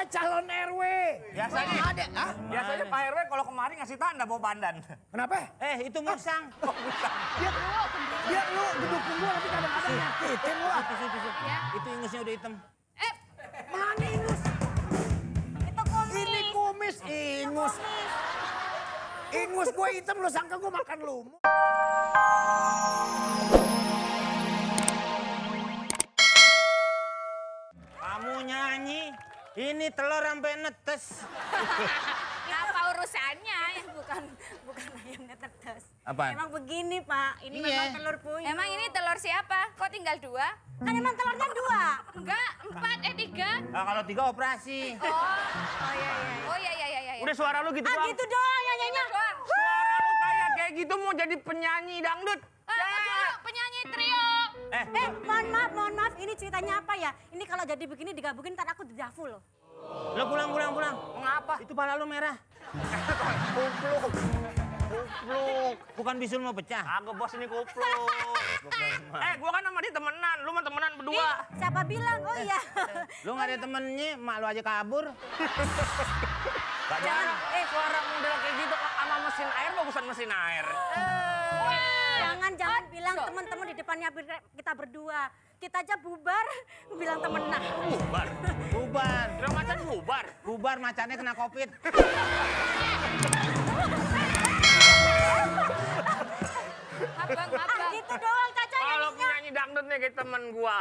calon RW. Biasanya ada. Hah? Biasanya Pak RW kalau kemarin ngasih tanda bawa pandan. Kenapa? Itu musang. Biar lu gedukung gua nanti kadang-kadang nyakitin lu. Ya. Itu ingusnya udah hitam. Mana ingus? Itu kumis. Ini kumis ingus. Ingus gua hitam lu sangka gua makan lumut. Kamu nyanyi, ini telur sampai netes. Apa urusannya? Bukan ayamnya tetes. Apaan? Emang begini Pak, ini Iya. memang telur puyuh. Emang ini telur siapa? Kok tinggal 2? Kan emang telurnya 2. Enggak, 4, 3. Nah, kalau 3 operasi. Oh iya. Oh iya. Udah suara lu gitu doang. Gitu doang nyanyinya. Suara lu kayak gitu mau jadi penyanyi dangdut. Penyanyi trio. Mohon maaf, ini ceritanya apa ya? Ini kalau jadi begini digabungin ntar aku didafu loh. Lo pulang. Mengapa? Itu pala lu merah. Kupluk. Bukan bisul mau pecah. Agak bos ini kupluk. Gua kan sama dia temenan. Lu mah temenan berdua. Siapa bilang? Oh iya. Lu gak ada temennya, mak lu aja kabur. Gak jangan. Suara model kayak gitu sama mesin air bagusan mesin air. Jangan bilang teman-teman di depannya kita berdua. Kita aja bubar, bilang temenan. Bubar. Kira macan bubar. Bubar macannya kena covid. Abang. Gitu doang Caca Kalau nyanyinya. penyanyi dangdutnya kayak temen gua.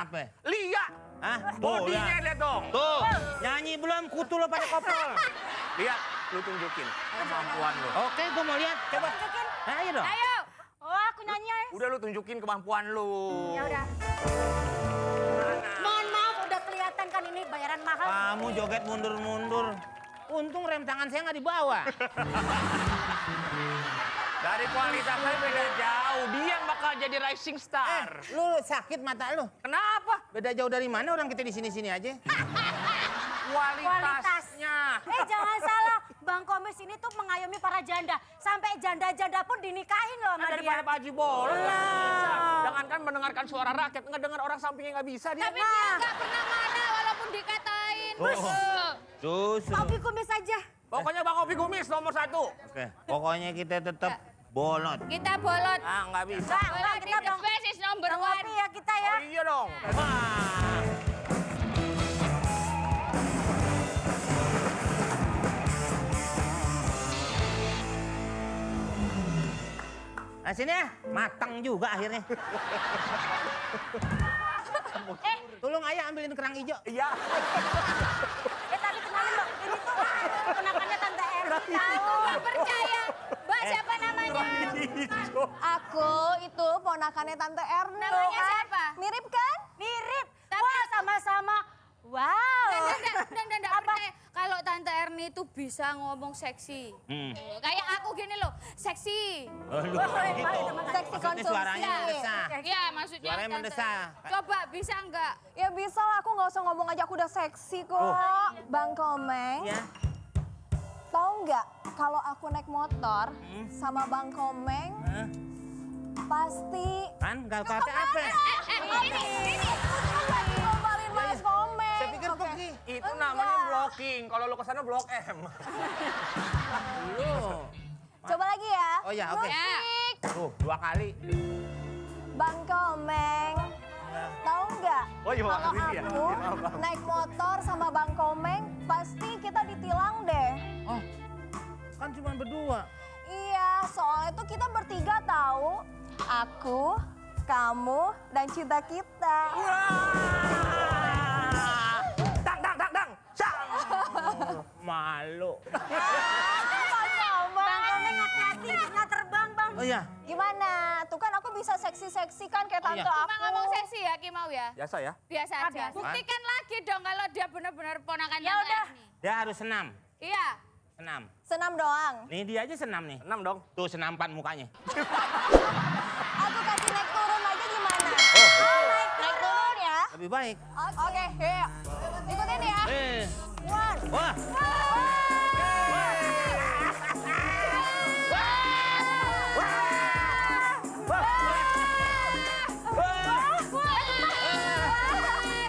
Apa? Lia. Hah? Bodinya lihat dong. Tuh, nyanyi belum kutu lo pada koprol. Lihat, lu tunjukin kemampuan lu. Oke, gua mau lihat. Coba. Tunjukin. Nah, ayo dong. Ayo. Oh aku nyanyi ya. Udah lu tunjukin kemampuan lu. Ya udah. Mohon maaf udah kelihatan kan ini bayaran mahal. Kamu joget mundur-mundur. Untung rem tangan saya nggak dibawa. Dari kualitasnya beda jauh. Dia yang bakal jadi rising star. Lu sakit mata lu. Kenapa? Beda jauh dari mana orang kita di sini-sini aja. Kualitasnya. Jangan salah, Bang Komis ini tuh mengayomi para janda. Sampai janda-janda pun dinikahin loh sama dia. Daripada Pak Haji Boleh. Jangankan mendengarkan suara rakyat, ngedengar orang sampingnya nggak bisa dia. Tapi dia nggak pernah marah walaupun dikatain. Justru. Kopi Kumis aja. Pokoknya Bang Kopi Kumis nomor 1. Oke, pokoknya kita tetap bolot. Kita bolot. Ah, nggak bisa. Enggak, kita The Bang best is number Bang 1. Kopi ya kita ya. Oh iya dong. Wah. Nah sini ya, matang juga akhirnya. Tolong ayah ambilin kerang hijau. Iya. Tapi kenalin Bang, ini tuh kenakannya Tante Erni tahu. Nggak percaya. Mbak siapa namanya? Aku itu ponakannya Tante Erni. Namanya siapa? Mirip kan? Mirip. Wah sama-sama. Wow. Nggak percaya. Kalau Tante Erni itu bisa ngomong seksi. Kayak aku gini loh, seksi. Seksi Maksudnya konsumsi. suaranya mendesah. Iya maksudnya Suaranya Tante. mendesah. Coba bisa nggak? Ya bisa lah, aku nggak usah ngomong aja, aku udah seksi kok. Bang Komeng, Ya. tahu nggak kalau aku naik motor sama Bang Komeng, pasti Kan gak kata apa? Ini. ngombalin Mas Komeng. Saya pikir pergi. Itu namanya blocking. Kalau lu kesana blok M. Lu. Coba lagi ya. Oh ya, oke. Ya. Tuh, 2 kali. Bang Komeng, tahu nggak? Oh iya, kalau makasih ya. aku naik motor sama Bang Komeng, pasti kita ditilang deh. Oh, kan cuma berdua. Iya, soalnya tuh kita bertiga tahu. Aku, kamu, dan cinta kita. Dang. Sang. Malu. Bang Komeng hati-hati, nggak terbang Bang. Oh iya. Gimana? Tuh kan aku bisa seksi-seksi kan kayak tante Iya. aku. Cuma ngomong seksi ya, Kimau ya? Biasa ya. Biasa aja. biasa. Buktikan lagi dong kalau dia benar-benar ponakan Ya Tante udah. Erni. Dia harus senam. Iya. Senam. Senam doang. Nih dia aja senam nih. 6 dong. Tuh senampan mukanya. Aku kasih naik turun aja gimana? Naik turun ya. Lebih baik. Oke, yuk. Ikutin ya. Wah.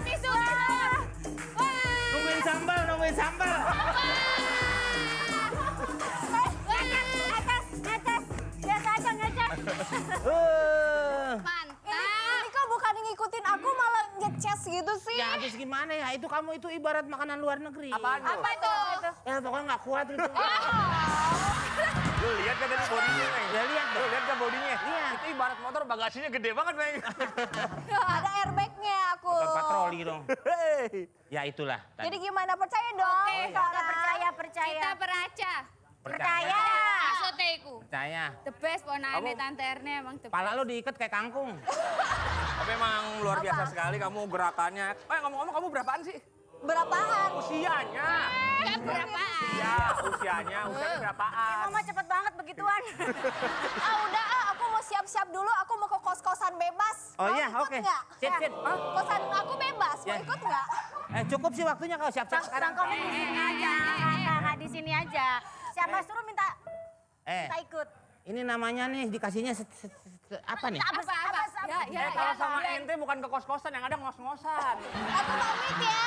Tisu. Nungguin Mantap. Ini kok bukan ngikutin aku malah nge-chess gitu sih. Ya habis gimana ya? Itu kamu itu ibarat makanan luar negeri. Apaan tuh? Apa itu? Ya pokoknya nggak kuat itu. Lu lihat kan tadi bodinya, Meng? Ya lihat Lu dong. lihat kan bodinya? Iya. Itu ibarat motor bagasinya gede banget, Meng. Ada airbagnya aku. Motor patroli dong. Hei. Ya itulah. tadi. Jadi gimana, percaya dong? Oke. Sarah. Percaya. Kita peraca. Percaya. Maksudku. Percaya. The best ponane Tante Erni emang the best. Pala lu diikat kayak kangkung. Tapi emang luar biasa sekali kamu gerakannya. Ngomong-ngomong kamu berapaan sih? Berapaan? Usianya. Ya berapaan? Ya, usianya berapaan? Mama cepet banget begituan. Udah aku mau siap-siap dulu, aku mau ke kos-kosan bebas. Oh Mau iya, ikut oke. nggak? Sip, sip. Hah? Kosan aku bebas, mau Ya. ikut nggak? Cukup sih waktunya kalau siap-siap sekarang. Bang Komis di sini aja. Nggak di sini aja. Siapa suruh minta kita ikut? Ini namanya nih dikasihnya apa nih? Apa? Ya. Kalau sama ente bukan ke kos-kosan, yang ada ngos-ngosan. Aku pamit ya.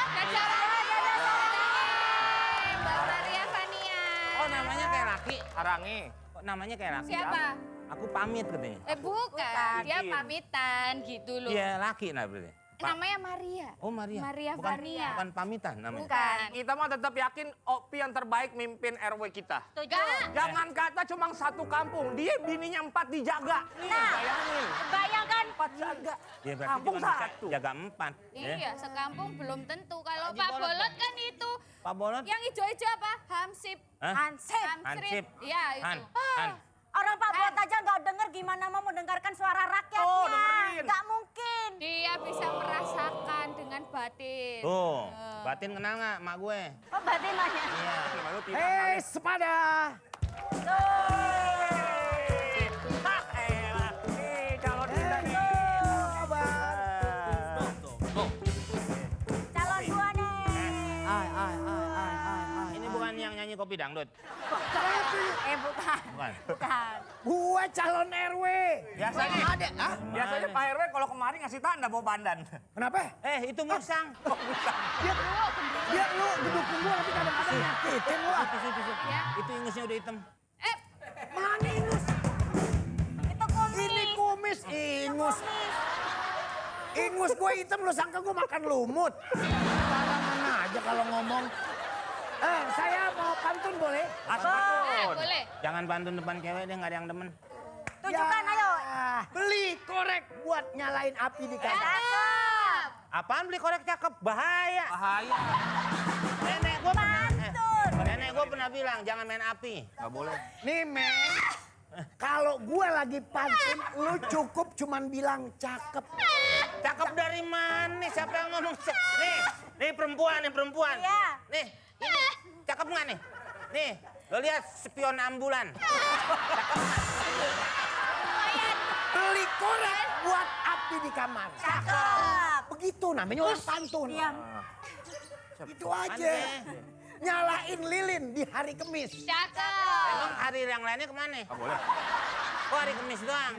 Mbak Maria Fania. Oh namanya kayak laki. Harangi. Kok namanya kayak laki? Siapa? Aku pamit katanya. Bukan. Dia pamitan gitu loh. Dia laki nah berarti. Namanya Maria. Oh Maria. Maria bukan, Fania. Bukan pamitan namanya. Bukan. Kita mah tetap yakin Opi yang terbaik mimpin RW kita. Enggak. Jangan kata cuma satu kampung, dia bininya 4 dijaga. Nah, Bayangin. bayangkan. 4 jaga. Dia berarti Kampung cuma bisa satu. jaga 4. Iya, sekampung belum tentu. Kalau Haji Pak Bolot, Bolot Bang. kan itu. Pak Bolot. Yang hijau-hijau apa? Hamsip. Hah? Hansip. Hansip. Iya, itu. Han. Orang Pak Bolot aja nggak denger gimana mau mendengarkan suara rakyatnya. Oh, dengerin. Nggak mungkin. Dia bisa merasakan dengan batin. Tuh, batin kenal nggak mak gue? Oh, berarti nanya. Iya. Gimana tidak? Hei, sepada. Calon kita nih. Calon dua nih. Ai. Ini bukan yang nyanyi kopi dangdut. Bukan. Bukan. Bukan. Gua calon RW. Biasanya, Ada, ah? biasanya Pak RW kalau kemarin ngasih tanda bawa bandan. Kenapa? Itu musang. Biar lu gedukung gua tapi kadang-kadang nyakitin lu. ah. Ya. Itu ingusnya udah hitam. Mana ingus? Itu kumis. Ini kumis ingus. Ingus gue hitam, lu sangka gue makan lumut. Barangan aja kalau ngomong. Saya mau pantun boleh? Boleh. Jangan pantun depan cewek deh, nggak ada yang demen. Tunjukkan, ayo. Beli korek buat nyalain api di kamar. Cakep. Apaan beli korek cakep? Bahaya. Bahaya. Nenek gue nenek gue pernah bilang jangan main api. Nggak boleh. Nih men, kalau gue lagi pantun, lu cukup cuman bilang cakep. Cakep dari mana? Siapa yang ngomong? Nih perempuan, Iya. Nih, ini cakep nggak nih? Nih, lo lihat spion ambulan. Beli korek buat api di kamar. Cakep. Begitu namanya orang pantun. Iya. Itu aja. Nyalain lilin di hari Kemis. Cakep. Emang hari yang lainnya kemana? Nggak boleh. Kok hari Kamis doang?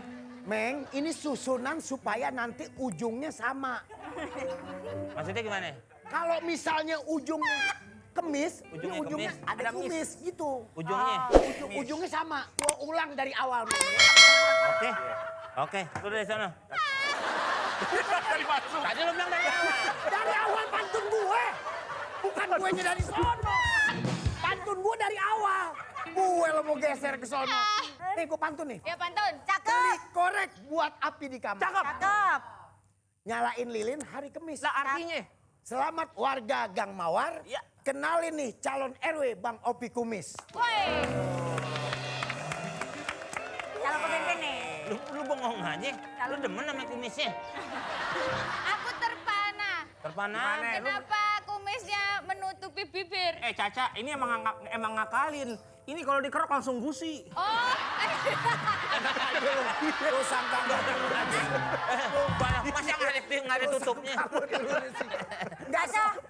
Meng, ini susunan supaya nanti ujungnya sama. Maksudnya gimana? Kalau misalnya ujungnya Kemis, ini Ujungnya ujungnya Kemis, ada kumis gitu. Ujungnya? Ujungnya sama. Gua ulang dari awal. Oke, lu dari sana. Dari masuk. Tadi lu bilang dari awal. Dari awal pantun gue. Bukan gue dari sono. Pantun gue dari awal. Gue lo mau geser ke sono. Nih gue pantun nih. Ya pantun. Beli Cakep. korek buat api di kamar. Cakep. Nyalain lilin hari Kemis. Lah artinya? Selamat warga Gang Mawar. Ya. Kenalin nih calon RW Bang Opi Kumis. Woi. Calon pemimpin nih. Lu bengong aja. Lu demen sama kumisnya. Aku terpana. Terpana. Gimana? Kenapa kumisnya menutupi bibir? Caca, ini emang ngakalin. Ini kalau dikerok langsung gusi. Oh. Lu sangka gak Masa nggak ada tutupnya?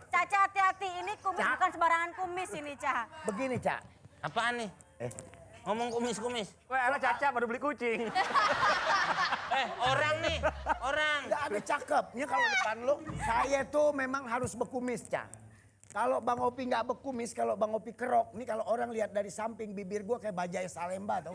Caca hati-hati. Ini kumis bukan sembarangan kumis ini, Ca. Begini, Cak. Apaan nih? Ngomong kumis-kumis. Wah, elah Caca baru beli kucing. Orang nih. Orang. Gak ada cakepnya kalau depan lu. Saya tuh memang harus bekumis, Cak. Kalau Bang Opi nggak bekumis, kalau Bang Opi kerok, nih kalau orang lihat dari samping bibir gua kayak bajai Salemba, tau?